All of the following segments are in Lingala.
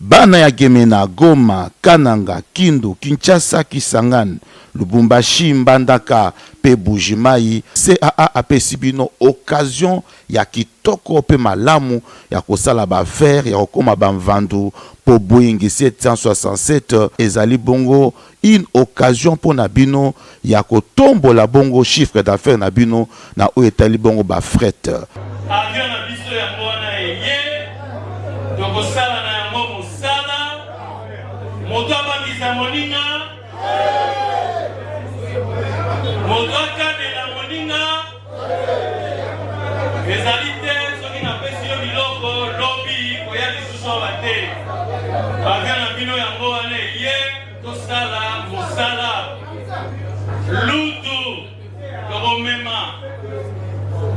Bana ya Gemena, Goma, Kananga, Kindu, Kinshasa, Kisangani, Lubumbashi, Mbandaka pe Buji-Mayi, CAA apesi bino occasion ya kitoko pe malamu ya kosala ba affaires, ya kokoma ba mvandu po Boeing 767 ezali bongo une occasion mpo na bino ya kotombola bongo chiffre d'affaires na bino na oyo etali bongo ba fret. Avion na biso yango wana eye, tokosala na yango mosala, moto abangisa moninga, moto akanela moninga, ezali te soki napesi yo biloko lobi koya lisusu awa te. Avion na bino yango wana eye, tosala mosala lutu tokomema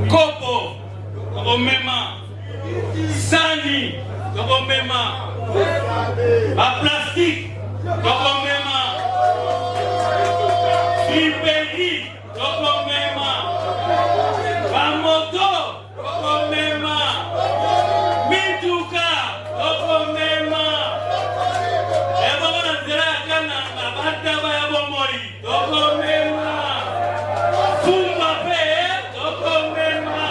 kopo tokomema sani tokomema baplastike tokomema friperi tokomema bamoto Tokomema mituka, tokomema ebongo na nzela ya Kananga bataba ya bomoi, tokomema fumba pe tokomema.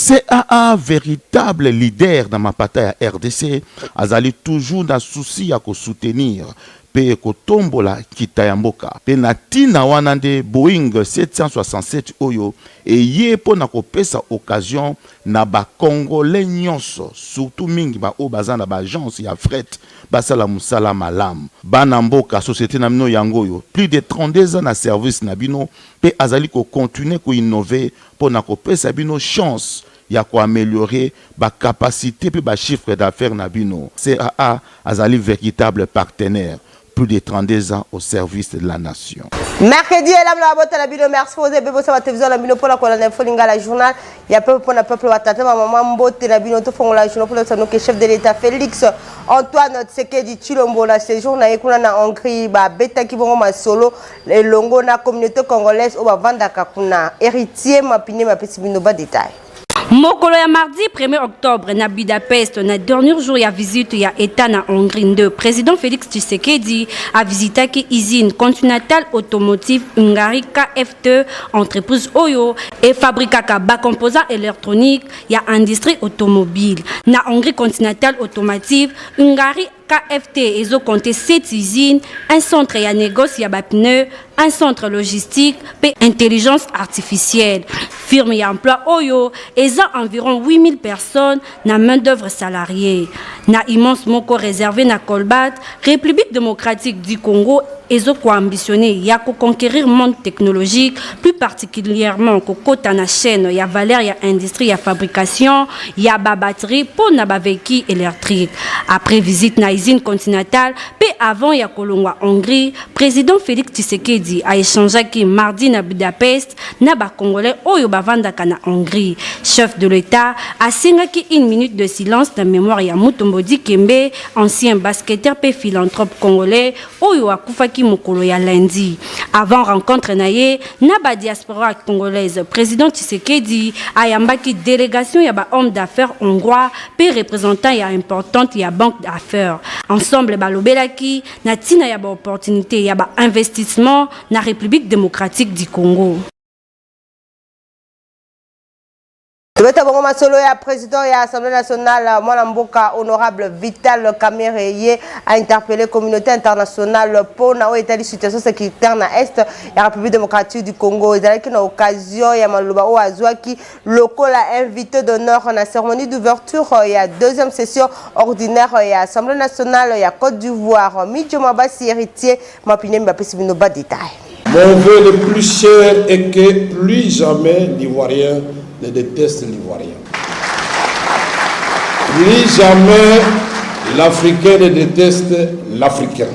CAA veritable leader na mapata ya rdc azali toujours na souci ya ko soutenir mpe kotombola nkita ya mboka. Mpe na ntina wana nde Boeing 767 oyo eye mpo na kopesa occasion na ba Congolais nyonso, surtout mingi ba oyo baza na ba agences ya fret basala mosala malamu. Bana mboka, societe na bino yango oyo, plus de 32 ans na service na bino mpe azali ko continuer ko innover mpo na kopesa bino chance ya ko ameliorer ba capacites mpe ba chiffres d'affaires na bino. CAA azali veritable partenaire, plus de 32 ans au service de la nation. Mercredi elamu na babota na bino merci mpo oza ebebo ba television na bino mpona kolanda info lingala journal ya peuple mpona peuple batata ba mama mbote na bino tofongola journal mpona tosanoke chef de l'état Félix Antoine Tshisekedi Tshilombo na séjour na ye kuna na Hongrie babetaki bongo masolo elongo na communauté congolaise oyo bavandaka kuna. Héritier Mapine mapesi bino ba détail. Mokolo ya mardi 1er octobre na Budapest, na dernier jour ya visite ya Etat na Hongrie nde President Felix Tshisekedi a visitaki usine Continental Automotive Hungary Kft, entreprise oyo e fabrikaka ba composants electroniques ya industrie automobile. Na Hongrie Continental Automotive Hungary KFT ezo compter 7 usines, un centre ya negoce ya ba pneus, un centre logistique pe intelligence artificielle. Firme ya emploi oyo eza environ 8000 personnes na main d'oeuvre salariee. Na immense moko reserve na Colbat, Republique democratique du Congo ezo ko ambitionner ya ko conquerir monde technologique, plus particulièrement ko kota na chaine ya valeur ya industrie ya fabrication ya ba batteries po na ba vehicules electriques. Après visite na usine Continental pe avant ya kolongwa Hongrie, President Felix Tshisekedi a echangeaki mardi na Budapest na ba Congolais oyo bavandaka na Hongrie. Chef de l'Etat asengaki une minute de silence na memoire ya Mutombo Dikembe, ancien basketteur pe philanthrope congolais oyo akufaki mokolo ya lundi. Avant rencontre na ye na ba diaspora congolaise, President Tshisekedi ayambaki delegation ya ba hommes d'affaires hongrois pe representant ya importante ya banque d'affaires. Ensemble balobelaki na tina ya ba opportunites ya ba investissements na Republique democratique du Congo. Tobeta bongo masolo ya président ya Assemblée nationale mwana mboka honorable Vital Kamerhe ye a interpellé communauté internationale mpo na oyo etali situation sécuritaire na est ya République démocratique du Congo. Ezalaki na occasion ya maloba oyo azwaki lokola invité d'honneur na cérémonie d'ouverture ya deuxième session ordinaire ya Assemblée nationale ya Côte d'Ivoire. Midjo Mabasi héritier Mapinemi bapesi bino ba détail. Mon vœu le plus cher est que plus jamais l'Ivoirien ne déteste l'Ivoirien. Plus jamais l'Africain ne déteste l'Africain.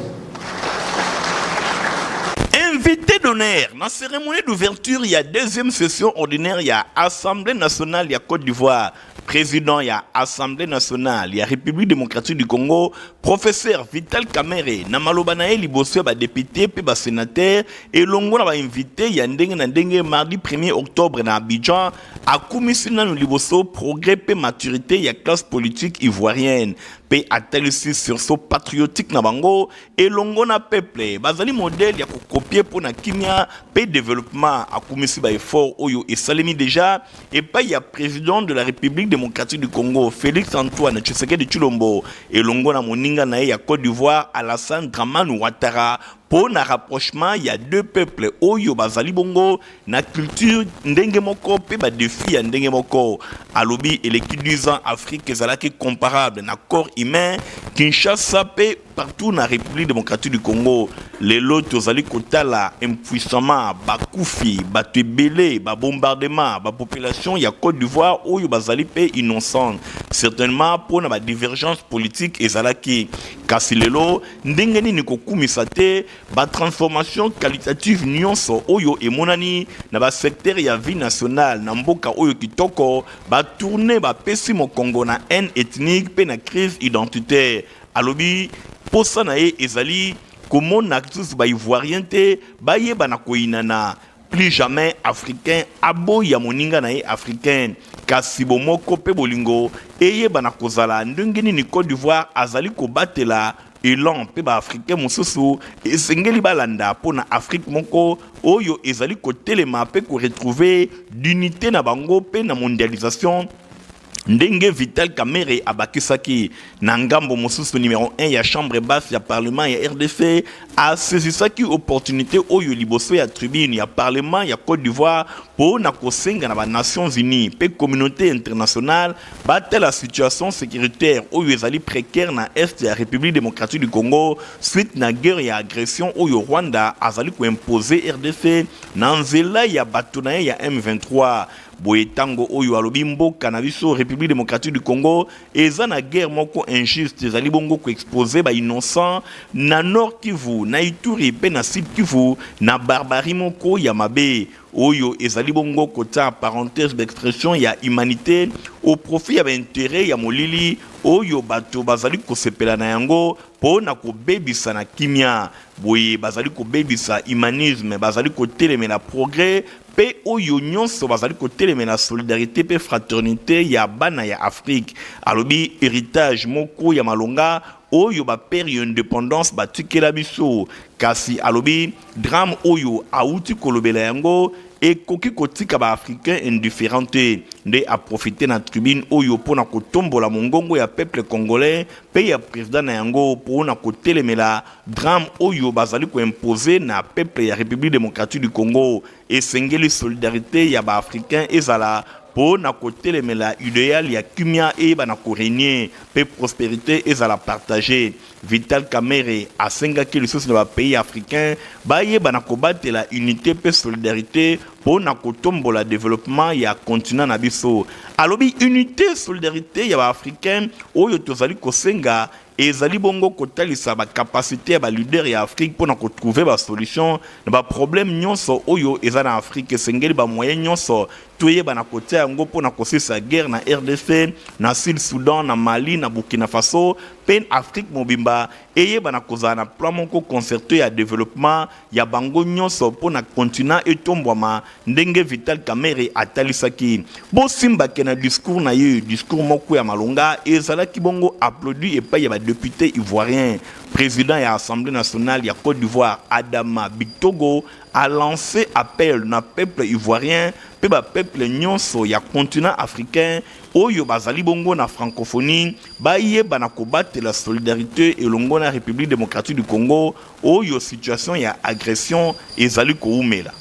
Invité d'honneur na cérémonie d'ouverture ya deuxième session ordinaire ya Assemblée nationale ya Côte d'Ivoire, President ya Assemblee nationale ya Republique democratique du Congo, Professeur Vital Kamerhe, na maloba na ye liboso ya ba deputes mpe ba senateurs elongo na ba invites ya ndenge na ndenge mardi 1er octobre na Abidjan, akumisi nanu liboso progrès mpe maturite ya classe politique ivoirienne. mpe atalisi sursaut patriotique na bango elongo na peuple bazali modèle ya kokopie mpo na kimia mpe developpement. Akumisi ba effort oyo esalemi deja epai ya président de la République démocratique du Congo, Félix Antoine Tshisekedi Tshilombo, elongo na moninga na ye ya Côte d'Ivoire, Alassane Dramane Ouattara, mpo na rapprochement ya deux peuples oyo bazali bongo na culture ndenge moko mpe badéfis ya ndenge moko. Alobi eleki 10 ans, Afrique ezalaki comparable na corps humain, Kinshasa mpe partout na République démocratique du Congo. Lelo tozali kotala impuissamment bakufi bato ebele, babombardement bapopulation ya Côte d'Ivoire oyo bazali mpe innocente, certainement mpo na badivergence politique ezalaki. Kasi lelo, ndenge nini kokumisa te batransformation qualitative nyonso oyo emonani na basecteur ya vie nationale na mboka oyo kitoko? Batourne bapesi mokongo na haine ethnique mpe na crise identitaire. Alobi posa na ye ezali komona lisusu baivoirien te bayeba na koyinana. Plus jamais Africain aboya moninga na ye Africain, kasi bomoko mpe bolingo eyeba na kozala. Ndenge nini Côte d'Ivoire azali kobatela élan mpe baafricain mosusu esengeli balanda mpo na Afrique moko oyo ezali kotelema mpe koretrouve dignité na bango mpe na mondialisation, ndenge Vital Kamerhe abakisaki. Na ngambo mosusu, numéro 1 ya chambre basse ya parlement ya RDC asaisisaki opportunité oyo liboso ya tribune ya parlement ya Côte d'Ivoire mpo na kosenga na banations unies mpe communauté internationale batala situation sécuritaire oyo ezali précaire na est ya République démocratique du Congo, suite na guerre ya agression oyo Rwanda azali koimpose RDC na nzela ya bato na ye ya M23. Boye ntango oyo alobi mboka na biso République démocratique du Congo eza na guerre moko injuste, ezali bongo koexpose bainnocent na Nord Kivu, na Ituri mpe na Sud Kivu na barbarie moko ya mabe oyo ezali bongo kotia parenthèse d'expression ya humanité au profit ya baintérêt ya molili oyo bato bazali kosepela na yango mpo na kobebisa na kimia. Boye bazali kobebisa humanisme, bazali kotelemela progrès mpe oyo nyonso bazali kotelemela solidarité mpe fraternité ya bana ya Afrique. Alobi héritage moko ya malonga oyo bapère ya indépendance batikela biso, kasi alobi drame oyo awuti kolobela yango ekoki kotika baafricain indifférent te. Nde aprofite na tribune oyo mpo na kotombola mongongo ya peuple congolais mpe ya président na yango mpo na kotelemela drame oyo bazali koimpose na peuple ya République démocratique du Congo. Esengeli solidarité ya baafricain ezala mpo na kotelemela idéal ya kimia eyeba na korégner mpe prospérité ezala partage. Vital Kamerhe asengaki lisusu na bapays africain bayeba na kobatela unité mpe solidarité mpo na kotombola développement ya continent na biso. Alobi unité, solidarité ya baafricain oyo tozali kosenga ezali bongo kotalisa bacapacité ya baleader ya Afrique mpo na kotrouve basolution na baproblème nyonso oyo eza na Afrique. Esengeli bamoyen nyonso toyeba na kotia yango mpo na kosilisa guerre na RDC, na Sud Soudan, na Mali, na Burkina Faso, mpe Afrique mobimba eyeba na kozala na plan moko concerté ya développement ya bango nyonso mpo na continent etombwama, ndenge Vital Kamerhe atalisaki. Bosimbake na discours na ye, discours moko ya malonga ezalaki bongo applaudi epai ya badéputé ivoirien. Président ya Assemblée nationale ya Côte d'Ivoire, Adama Bictogo, a lancé appel na peuple ivoirien mpe bapeuple nyonso ya continent africain oyo bazali bongo na francophonie bayeba na kobatela solidarité elongo na République démocratique du Congo oyo situation ya agression ezali koumela.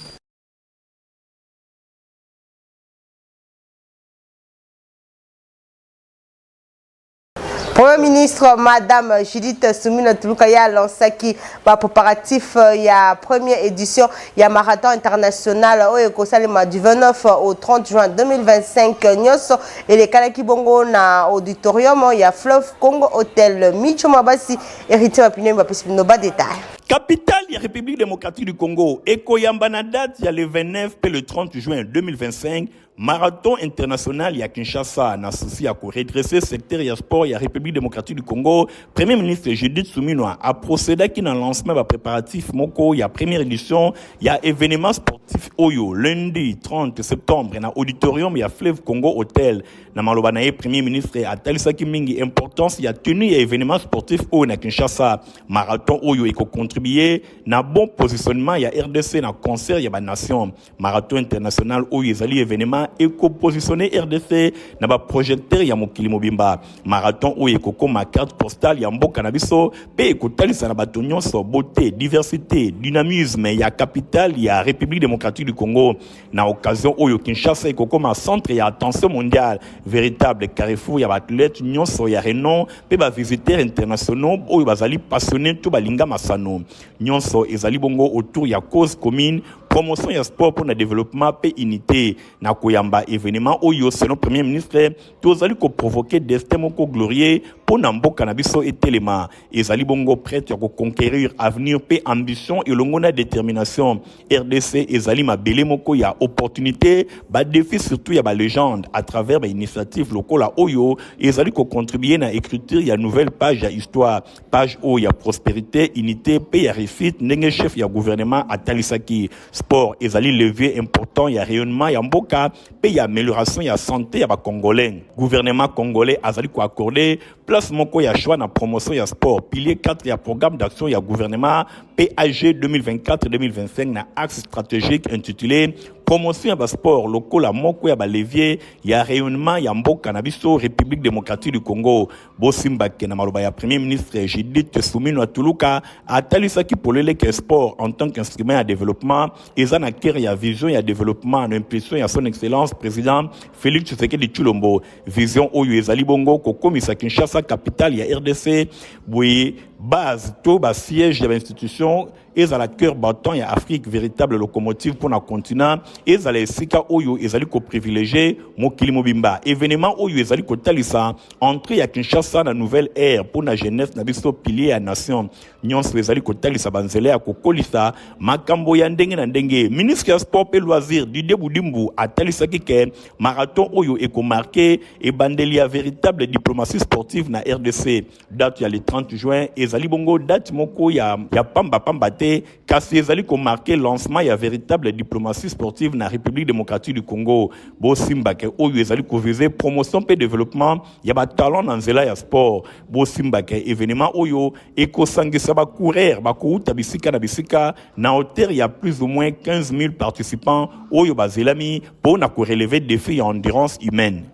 Premier ministre Madame Judith Suminwa Tuluka ya lansaki ba préparatif ya première édition ya marathon international oyo ekosalema du 29 au 30 juin 2025. Nyonso elekalaki bongo na auditorium ya Fleuve Congo Hotel. Micho Mabasi, Héritier Mapinoi bapesi bino ba détail. Capitale ya République démocratique du Congo ekoyamba na date ya le 29 mpe le 30 juin 2025. Marathon international ya Kinshasa na souci ya ko redresser secteur ya sport ya République démocratique du Congo, Premier ministre Judith Suminwa a procédaki na lancement ba préparatifs moko ya première édition ya événement sportif oyo lundi 30 septembre na auditorium ya Fleuve Congo Hotel. Na maloba na ye, Premier ministre atalisaki mingi importance ya tenue ya événement sportif oyo na Kinshasa. Marathon oyo eko contribuer na bon positionnement ya RDC na concert ya ba nations. Marathon international oyo ezali événement ekopositionne RDC na ba projecteur ya mokili mobimba. Marathon oyo ekokoma carte postale ya mboka na biso mpe ekotalisa na bato nyonso beauté, diversité, dynamisme ya capitale ya République démocratique du Congo. Na occasion oyo Kinshasa ekokoma centre ya attention mondiale, véritable carrefour ya baathlètes nyonso ya renom mpe ba visiteurs internationaux oyo bazali passionné to balinga masano. Nyonso ezali bongo autour ya cause commune, promotion ya sport pour na développement pe unité. Na koyamba événement oyo, selon Premier ministre, tozali koprovoquer destin moko glorieux mpo na mboka na biso etelema. Ezali bongo prête ya koconquérir avenir pe ambition elongo na détermination. RDC ezali mabele moko ya opportunité, ba défi surtout ya ba légende à travers ba initiative lokola oyo ezali kocontribuer na écriture ya nouvelle page ya histoire, page oyo ya prospérité, unité pe ya réussite. Ndenge chef ya gouvernement atalisaki, sport ezali levier important ya rayonnement ya mboka pe ya amélioration ya santé ya bacongolais. Gouvernement congolais azali koaccorder place moko ya choix na promotion ya sport, pilier 4 ya programme d'action ya gouvernement PAG 2024-2025, na axe stratégique intitulé promotion ya basport lokola moko ya balevier ya rayonnement ya mboka na biso République démocratique du Congo. Bosimbake na maloba ya Premier ministre Judith Suminwa Tuluka, atalisaki polele ke sport en tant qu'instrument ya développement eza na cœur ya vision ya développement na impulsion ya Son Excellence Président Félix Tshisekedi Tshilombo. Vision oyo ezali bongo kokomisa Kinshasa capitale ya RDC, boye base to basiège ya bainstitution ezala cœur battant ya Afrique, véritable locomotive mpona continent, ezala esika oyo ezali koprivilégier mokili mobimba. Événement oyo ezali kotalisa entrée ya Kinshasa na nouvelle ère mpona jeunesse na biso, pilier ya nation. Nyonso ezali kotalisa banzela ya kokolisa makambo ya ndenge na ndenge. Ministre ya Sport mpe Loisir Didier Budimbu atalisaki ke marathon oyo ekomarquer ebandeli ya véritable diplomatie sportive na RDC. Date ya le 30 juin ezali bongo date moko ya pamba-pamba te, kasi ezali komarquer lancement ya véritable diplomatie sportive na République démocratique du Congo. Bosimbake oyo ezali koviser promotion mpe développement ya batalent na nzela ya sport. Bosimbake événement oyo ekosangisa bacoureur bakouta bisika na bisika na hauteur ya plus ou moins 15 000 participants oyo bazelami mpo na korelever défi ya endurance humaine.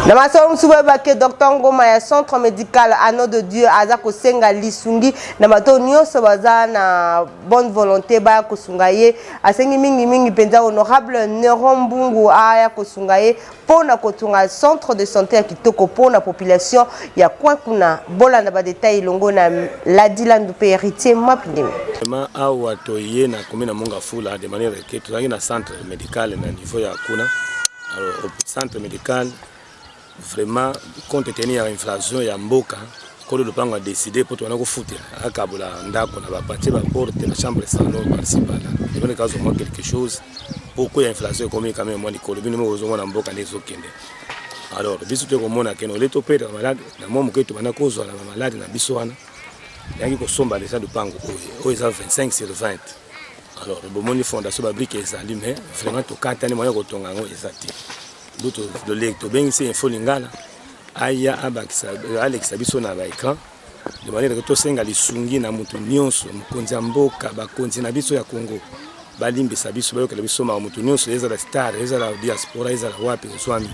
Na masolo mosusu, boyebake Dr Ngoma ya Centre médical Anneau de Dieu aza kosenga lisungi na bato nyonso baza na bonne volonté baya kosunga ye. Asengi mingimingi mpenza honorable Neron Mbungu aya kosunga ye mpona kotonga centre de santé ya kitoko mpona population ya coin kuna. Bolanda badétail elongo na Ladi Landu mpe Héritier Mapindimi. Vraiment, awa toye na commune ya Mont-Ngafula, de manière ke tozalaki na centre médical na niveau ya kuna. Alors, centre médical, vraiment, compte tenu ya inflation ya mboka, kolo lopango adécider mpo tobanda kofutela, akabola ndako na bapartie, baporte, bachambre, salon, par-ci par-là, ebone kazwa mwa quelque chose. Pourquoi ya inflation ekomi quand même mwa likolo? Bino moko ozomona mboka nde ezokende. Alors biso tokomona kene ole toperdre malade na mwa moke tobanda kozwa na bamalade na biso wana, yangi kosomba deja lupango oyo, oyo eza 25 sur 20. Alors bomoni fondation, babriques ezali, mais vraiment tokatani, moyen kotonga yango eza te. Do tobengisi Info Lingala aya abakisa, alekisa biso na baécran, de manière ke tosenga lisungi na motu nyonso, mokonzi ya mboka, bakonzi na biso ya Congo balimbisa biso, bayokela biso mawa. Motu nyonso, ezala star, ezala diaspora, ezala wapi ozwami,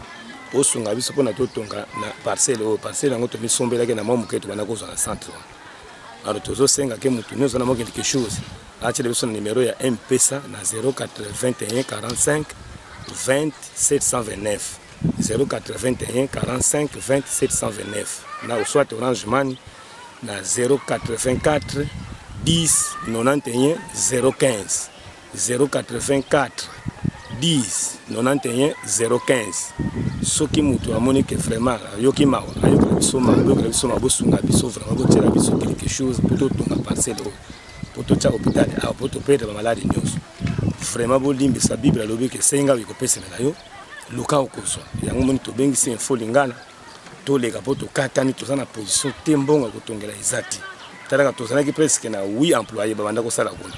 osunga biso mpona totonga na parcelle oyo. Parcelle yango tomisombelaki na mwa moke tobanda kozwa na centre wana. Alors tozosenga ke motu nyonso na mwa quelque chose atiela biso na numero ya M-Pesa na 0421 45 20 729, 081 45 20 729, na soit Orange Money na 084 10 91 015, 084 10 91 015. Soki moto amoni ke vraiment ayoki mawa, ayokela biso mawa, boyokela biso mawa, bosunga biso vraiment, botiela biso quelque chose mpo totonga parcelle oyo, mpo totya hôpital awa, mpo toperdre bamaladi nyonso. Vraiment bolimbisa, Bible alobi ke senga, ekopesemela yo. Luka okozwa yango. Moni tobengisi Info Lingala, toleka mpo tokatani, toza na position te, mbongo ya kotongela eza te. Talaka, tozalaki presque na 8 employé babanda kosala kuna.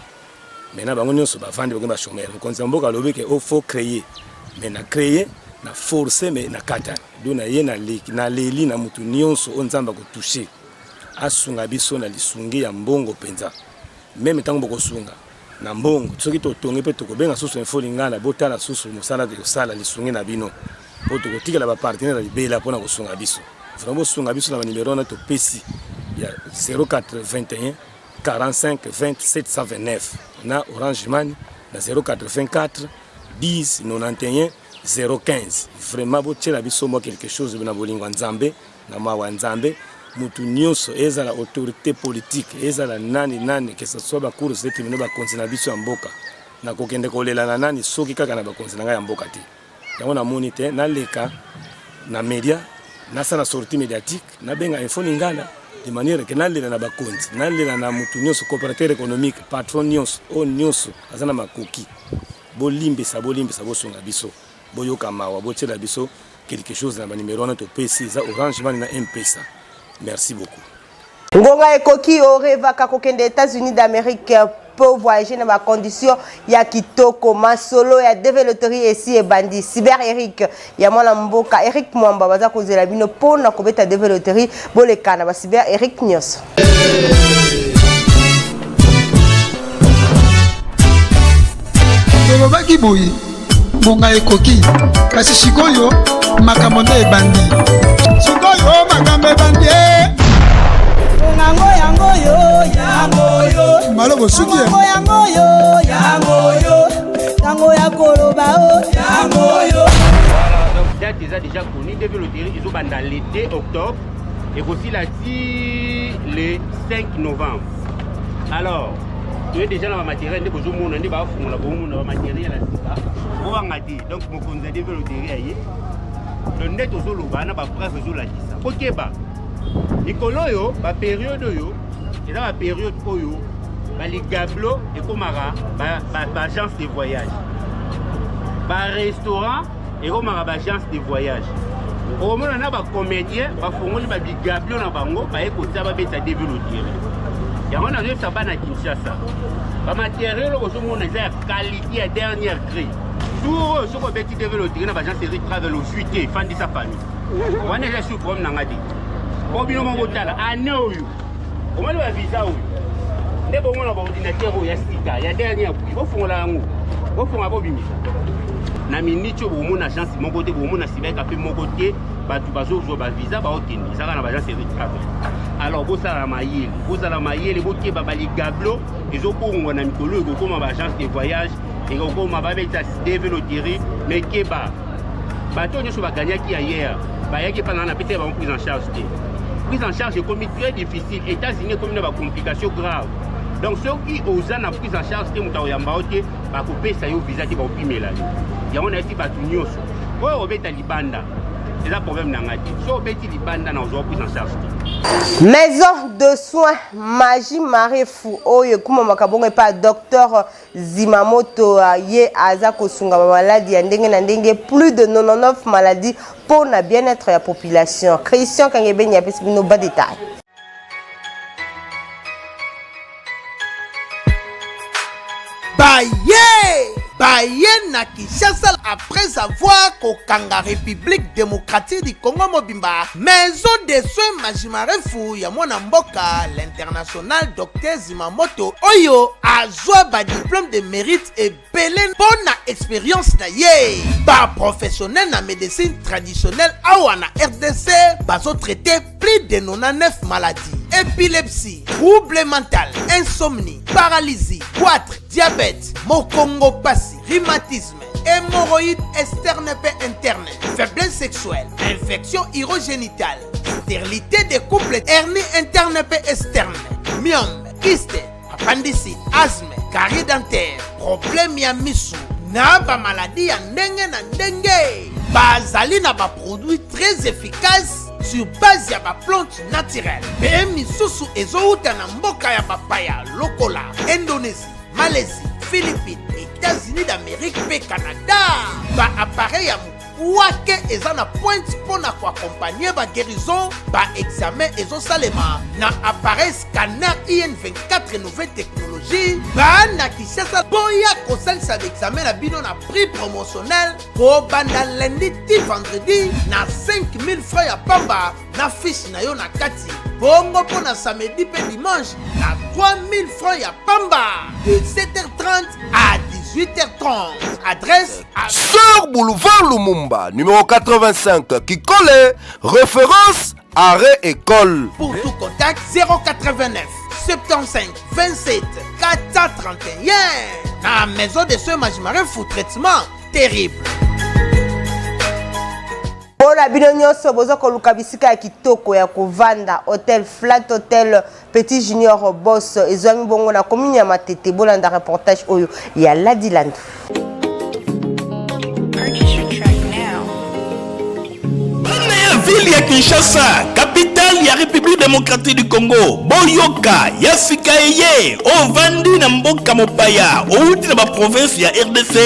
Maintenant bango nyonso bavandi, bakomi bachômeur. Mokonzi ya mboka alobi ke o faut créer, mais na créer na force, mais na katani. Donc na ye naleli na motu nyonso oyo Nzambe akotouche, asunga biso na lisungi ya mbongo mpenza. Même ntango bokosunga na mbongo, soki totongi mpe tokobenga susu Info Lingala, botala susu mosala kosala lisungi na bino, mpo tokotikela bapartenaire ya libela mpona kosunga biso. Vraiment, bosunga biso na banimero wana topesi ya 0421 45 20 729 na Orange Money na 084 10 91 015. Vraiment, botiela biso mwa quelque chose na bolingo ya Nzambe, na mawa ya Nzambe. Mutu nyonso, ezala autorité politique, ezala nani nani, que ce soit bacours de tribunaux, bakonzi na biso ya mboka, nakokende kolela na nani soki kaka na bakonzi na ngai ya mboka te? Yango namoni te naleka na média, nasala sortie médiatique, nabenga Info Lingala de manière ke nalela na bakonzi, nalela na mutu nyonso, coopérateur économique, patron nyonso, oyo nyonso aza na makoki. Bolimbisa, bolimbisa, bosunga biso, boyoka mawa, botiela biso quelque chose na banimero wana topesi, eza Orange Money na M-Pesa. Merci beaucoup. Ngonga ekoki, orevaka kokende États-Unis d'Amérique mpo voyager na bacondition ya kitoko. Masolo ya DV Loterie esi ebandi. Cyber Eric ya mwana mboka Eric Mwamba baza kozela bino mpona kobeta DV Loterie. Boleka na bacyber Eric nyonso. Tolobaki boye, ngonga ekoki, kasi sikoyo makambo nde ebandi. Sikoyo makambo ebandi. Yango yango yo, yango yo. Malobo suki. Yango yango yo, yango yo. Tango ya koloba o, yango yo. Voilà, donc date eza déjà connue. DV Loterie ezobanda le 2 octobre, ekosila ti le 5 novembre. Alors toye déjà na bamatériel nde bozomona, nde bafungola, bomona bamatériel ya sika, bobanga te. Donc mokonzi ya DV Loterie aye, donc nde tozoloba na bapreuve ezolakisa. Bokeba, mikolo oyo, baperiode oyo eza baperiode oyo baligablo ekomaka baagence de voyage, barestaurant ekomaka baagence de voyage. Okomona na bacomédien bafongoli babigablo na bango, baye kotia, babeta DV Loterie. Yango nazoyebisa bana Kinshasa, bamatériel oyo bozomona eza ya qualité ya dernière cri. Tour oyo, soki obeti DV Loterie na baagence Eric Travel, ozwi te, efandisa famille wana, eza sur problème na nga te. Po bino moko botala ane oyo, omoni bavisa oyo nde bomona, baordinateur oyo ya sika ya dernière cri, bofungola yango, bofunga, bobimisa na miniti oyo. Bokomona agence moko te, bokomona cyber café moko te, bato bazozwa bavisa baokende, ezaka na baagence Eric Travel. Alors bosala mayele, bozala mayele, bokeba, baligablo ezobongwa na mikolo, ekokóma baagence de voyage, ekokóma babeta DV Loterie. Mais keba, bato oyo nyonso baganyaki ailleurs, bayaki epa na napesi bango prise en charge te. Prise en charge ekomi très difficile, États-Unis ekomi na bacomplication grave. Donc soki oza na prise en charge te, moto akoyamba yo te, bakopesa yo visa te, bakopimela yo. Yango nayesi bato nyonso oyo obeta libanda, eza problème na ngai te. So obeti libanda, na ozwa prise en charge te. Maison de soins Magie Marefu oyo ekumamaka bongo epa docteur Zimamoto, ye aza kosunga bamaladi ya ndenge na ndenge, plus de 99 maladies, mpo na bien-être ya population. Christian Kangebeni apesi bino ba détail. Baye baye na Kinshasa après avoir kokanga République démocratique du Congo mobimba, maison de soins Majimarefu ya mwana mboka, l'international docteur Zimamoto, oyo azwa badiplôme de mérite ebele mpo na expérience na ye. Baprofessionnel na médecine traditionnelle awa na RDC bazotraite plus de 99 maladies: épilepsie, trouble mental, insomnie, paralysie, goitre, diabète, mokongo pasi, rhumatisme, hémorroïdes externe et interne, faiblesse sexuelle, infection urogénitale, stérilité des couples, hernie interne et externe, myome, kyste, appendicite, asthme, carie dentaire, problème ya misu na bamaladi ya ndenge na ndenge. Bazali na baproduit très efficace sur base ya baplante naturelle, mpe misusu ezowuta na mboka ya bapaya lokola Indonésie, Malaisie, Philippines, États-Unis d'Amérique mpe Canada. Baappareil ya mokuya. Wake eza na pointe mpo na koakompagne ba guérison, ba examen ezosalema na appareil scanner IN24 nouvelle technologie. Bana Kinshasa boya kosalisa ba examen na bino na prix promotionnel kobanda lundi ti vendredi na 5000 francs ya pamba na fiche na yo na kati, bongo mpo na samedi mpe dimanche na 3000 francs ya pamba de 7h30 à 18h30. Adresse à Sur boulevard Lumumba, numéro 85, Kikole, référence arrêt école. Pour tout contact 089 75 27 431. Na maison de soins Majimarefu, traitement terrible. Mpo na bino nyonso boza koluka bisika ya kitoko ya kovanda, hotel Flat Hotel Petit Junior Boss ezwami bongo na commune ya Matete. Bolanda reportage oyo ya Ladi Landu. Bana ya ville ya Kinshasa, capitale ya République démocratique du Congo, boyoka ya sika eye ovandi na mboka mopaya, outi na ba province ya RDC,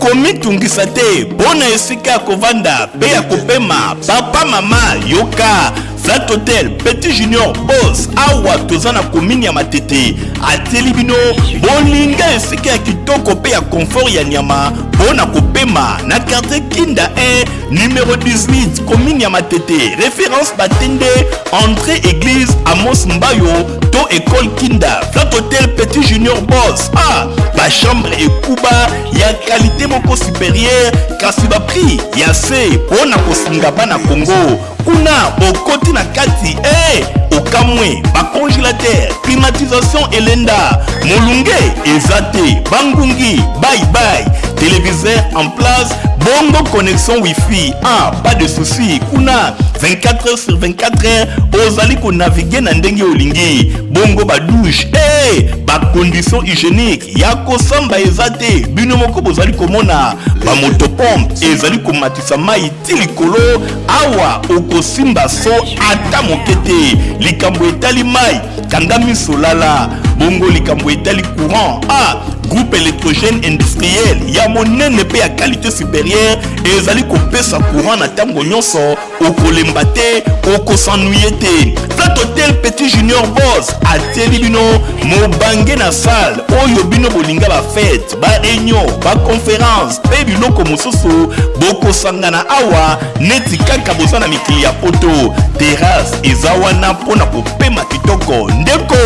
komitungisa te mpo na esika ya kovanda mpe ya kopema. Papa, mama, yoka Flat Hotel Petit Junior Boss, awa toza na commune ya Matete, atieli bino bolinga esika ya kitoko mpe ya confort ya nyama mpo na kopema na quartier Kinda 1 numero 18, commune ya Matete, référence Batende, entrée église Amos Mbayo to école Kinda. Flat Hotel Petit Junior Boss, ah, ba chambre ekuba ya qualité moko supérieure, kasi ba prix ya se mpo na kosunga bana Congo. Kuna bokoti na kati eh, okamwe ba congélateur, climatisation elenda, molunge eza te, bangungi bye bye, téléviseur en place, bongo connexion wifi, ah, pas de souci. Kuna 24 heures sur 24 heures ozali konavigue na ndenge olingi, bongo ba douche eh, ba conditions hygiéniques ya kosamba eza te. Bino moko bozali komona ba motopompe ezali komatisa mai ti likolo. Awa okosimba so ata moke te. Likambo etali mai, kanga miso lala. Bongo likambo etali courant, ah, groupe électrogène industriel ya monene mpe ya qualité supérieure ezali kopesa courant na ntango nyonso, okolemba te, okosannuye te. Flat Hotel Petit Junior Boss atieli bino mobange na salle oyo bino bolinga ba fete, ba réunion, ba conférence mpe biloko mosusu. Bokosangana awa neti kaka boza na mikili ya poto. Terrasse eza wana mpo na kopema kitoko. Ndeko,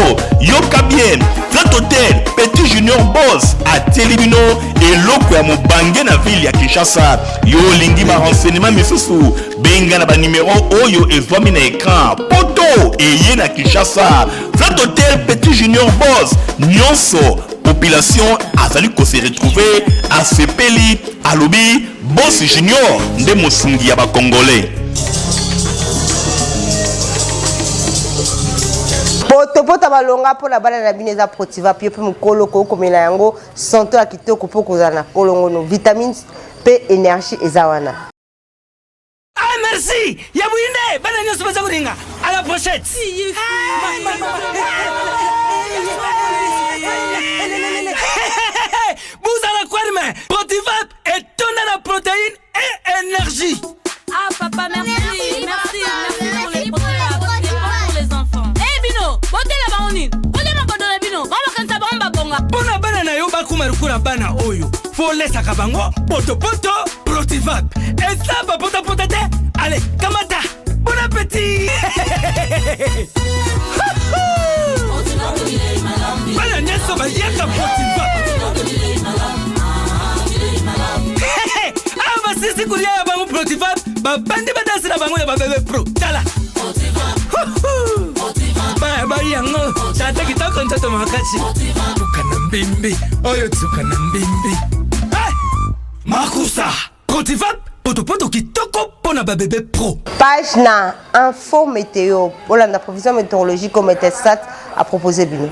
yoka bien, Flat Hotel Petit Junior Boss atieli bino eloko ya mobange na ville ya Kinshasa. Yo olingi ba renseignement misusu, benga na ba numero oyo ezwami na écran. Poto eye na Kinshasa, Flat Hotel Petit Junior Boss, nyonso population azali ko se retrouver, asepeli, alobi Boss Junior nde mosungi ya ba Congolais. Potopota balonga mpo na bana na bino eza Protiva pio mpe mokolo kokomela yango santo ya kitoko mpo kozala na kolongono, vitamines mpe energie eza wana. Ah, merci ya bwinde bana nyonso baza kolinga. À la prochaine. Buzala kwarme Protivap etonda na protéine et énergie. Ah papa, merci, merci, merci pour les Protivap, c'est bon pour les enfants. Eh bino, botela bango nini? Bolia makodo na bino, bango bakanisa bango babonga. Mpona bana na yo bakoma lokola bana oyo, folesaka bango potopoto Protivap eza bapotapota te. Ale kamata, bon appétit. Bana nyonso baliaka Protivap. Awa basisi kolia ya bango Protivap, babandi badansi na bango ya babebe pro. Tala baya bai yango tata kitoko nzoto makasi tuka na mbimbi oyo tuka na mbimbi. Makusa Protivap, potopoto kitoko mpo na babebe pro. Page na info météo, bolanda prévision météorologique oyo Metelsat a proposé bino.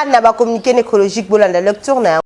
Tosuka na ba communiqué nécrologique bolanda lecture na yango.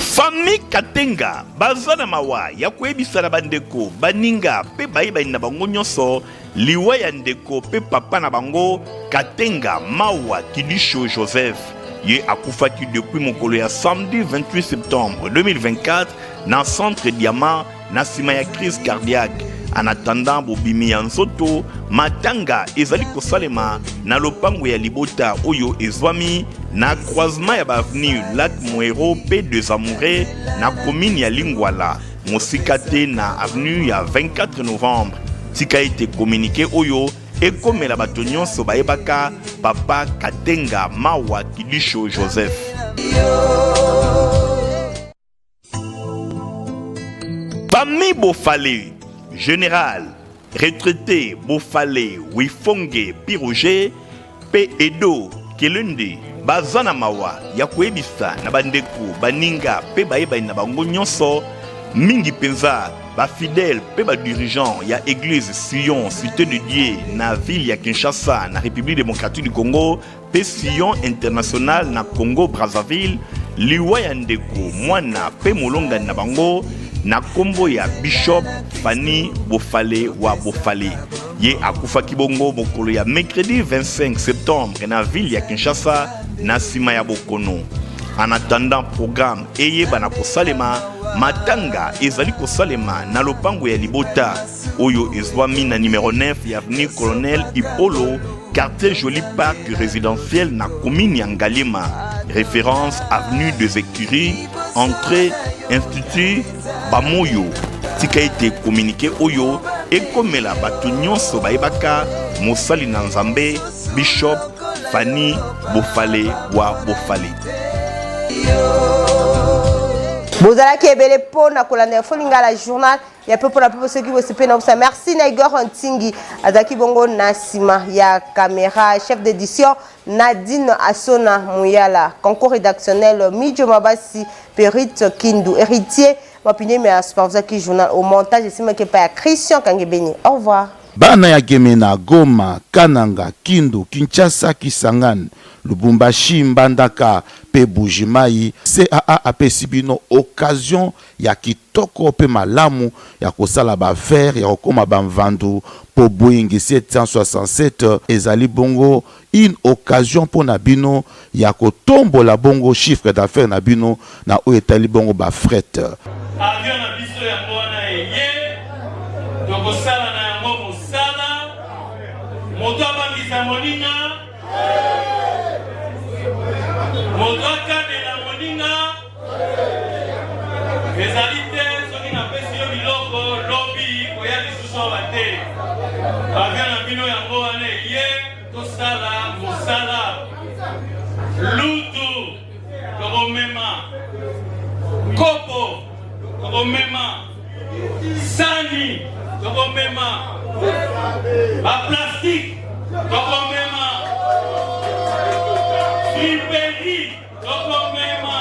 Famille Katenga baza na mawa ya koyebisa na bandeko, baninga mpe bayebani na bango nyonso liwa ya ndeko mpe papa na bango Katenga Mawa Kidisho Joseph. Ye akufaki depuis mokolo ya samedi 28 septembre 2024 na centre Diamant na nsima ya crise cardiaque. En attendant bobimi ya nzoto, matanga ezali kosalema na lopango ya libota oyo ezwami na croisement ya baavenue Lac Moero mpe des Amoureux na commune ya Lingwala, mosika te na avenue ya 24 novembre. Tika ete communiqué oyo ekomela bato nyonso bayebaka papa Katenga Mawa Kidisho Joseph. Famille Bofale, Général, retraité Bofale, Wifonge, Piroger, pe Edo, Kelende, baza na mawa ya koyebisa na bandeko, baninga pe bayebani na bango nyonso, mingi mpenza ba fidèles pe ba dirigeants ya église Sion Cité de Dieu na ville ya Kinshasa na République démocratique du Congo pe Sion International na Congo Brazzaville, liwa ya ndeko mwana pe molongani na bango na kombo ya Bishop Fanny Bofale wa Bofale. Ye akufaki bongo mokolo ya mercredi 25 septembre na ville ya Kinshasa na nsima ya bokono. En attendant programme eyebana kosalema, matanga ezali kosalema na lopango ya libota oyo ezwami na numero 9 ya avenue Colonel Ipolo, quartier Joli Parc résidentiel na commune ya Ngaliema, référence avenue des Écuries, entrée Institut Bamoyo. Tika ete communiqué oyo ekomela bato nyonso bayebaka mosali na Nzambe Bishop Fanny Bofale wa Bofale. Bozalaki ebele mpo na kolanda Info Lingala journal ya pepo na pepo. Soki bosepeli na kosa, merci na Igor Ntingi azalaki bongo na nsima ya caméra, chef d'édition Nadine Asona Muyala, concours rédactionnel Midjo Mabasi Perit Kindu, héritier Mapinemi ya supervisaki journal au montage esimaki epai ya Christian Kangebeni. Au revoir. Bana ya Gemena, Goma, Kananga, Kindu, Kinshasa, Kisangani, Lubumbashi, Mbandaka mpe Buji-Mayi, CAA apesi bino occasion ya kitoko mpe malamu ya kosala ba affaires, ya kokoma ba mvandu mpo Boeing 767 ezali bongo une occasion mpo na bino ya kotombola bongo chiffre d'affaires na bino na oyo etali bongo ba fret. Avion na biso yango wana eye, tokosala na yango mosala, moto abangisa moninga, moto akanela moninga. Ezali te soki napesi yo biloko lobi koya lisusu awa te. Avion na bino yango wana eye, tosala mosala. Lutu tokomema, kopo tokomema, sani tokomema, baplastike tokomema, friperi Tokomema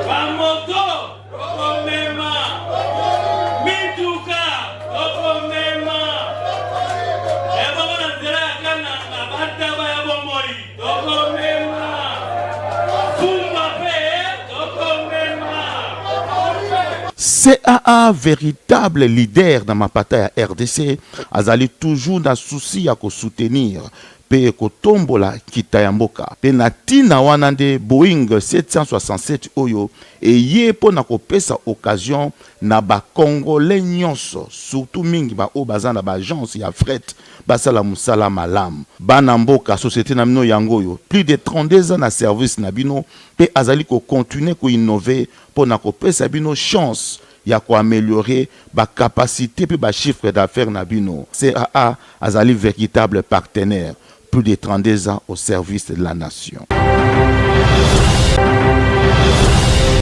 bamoto, tokomema mituka, tokomema ebongo na nzela ya Kananga bataba ya bomoi, tokomema fumba mpe tokomema. CAA veritable leader na mapata ya rdc azali toujours na souci ya ko soutenir mpe kotombola nkita ya mboka. Mpe na ntina wana nde Boeing 767 oyo eye mpo na kopesa occasion na ba Congolais nyonso, surtout mingi ba oyo baza na ba agences ya fret basala mosala malamu. Bana mboka, societe na bino yango oyo, plus de 32 ans na service na bino mpe azali ko continuer ko innover mpo na kopesa bino chance ya ko ameliorer ba capacites mpe ba chiffres d'affaires na bino. CAA azali veritable partenaire, plus de 32 ans au service de la nation.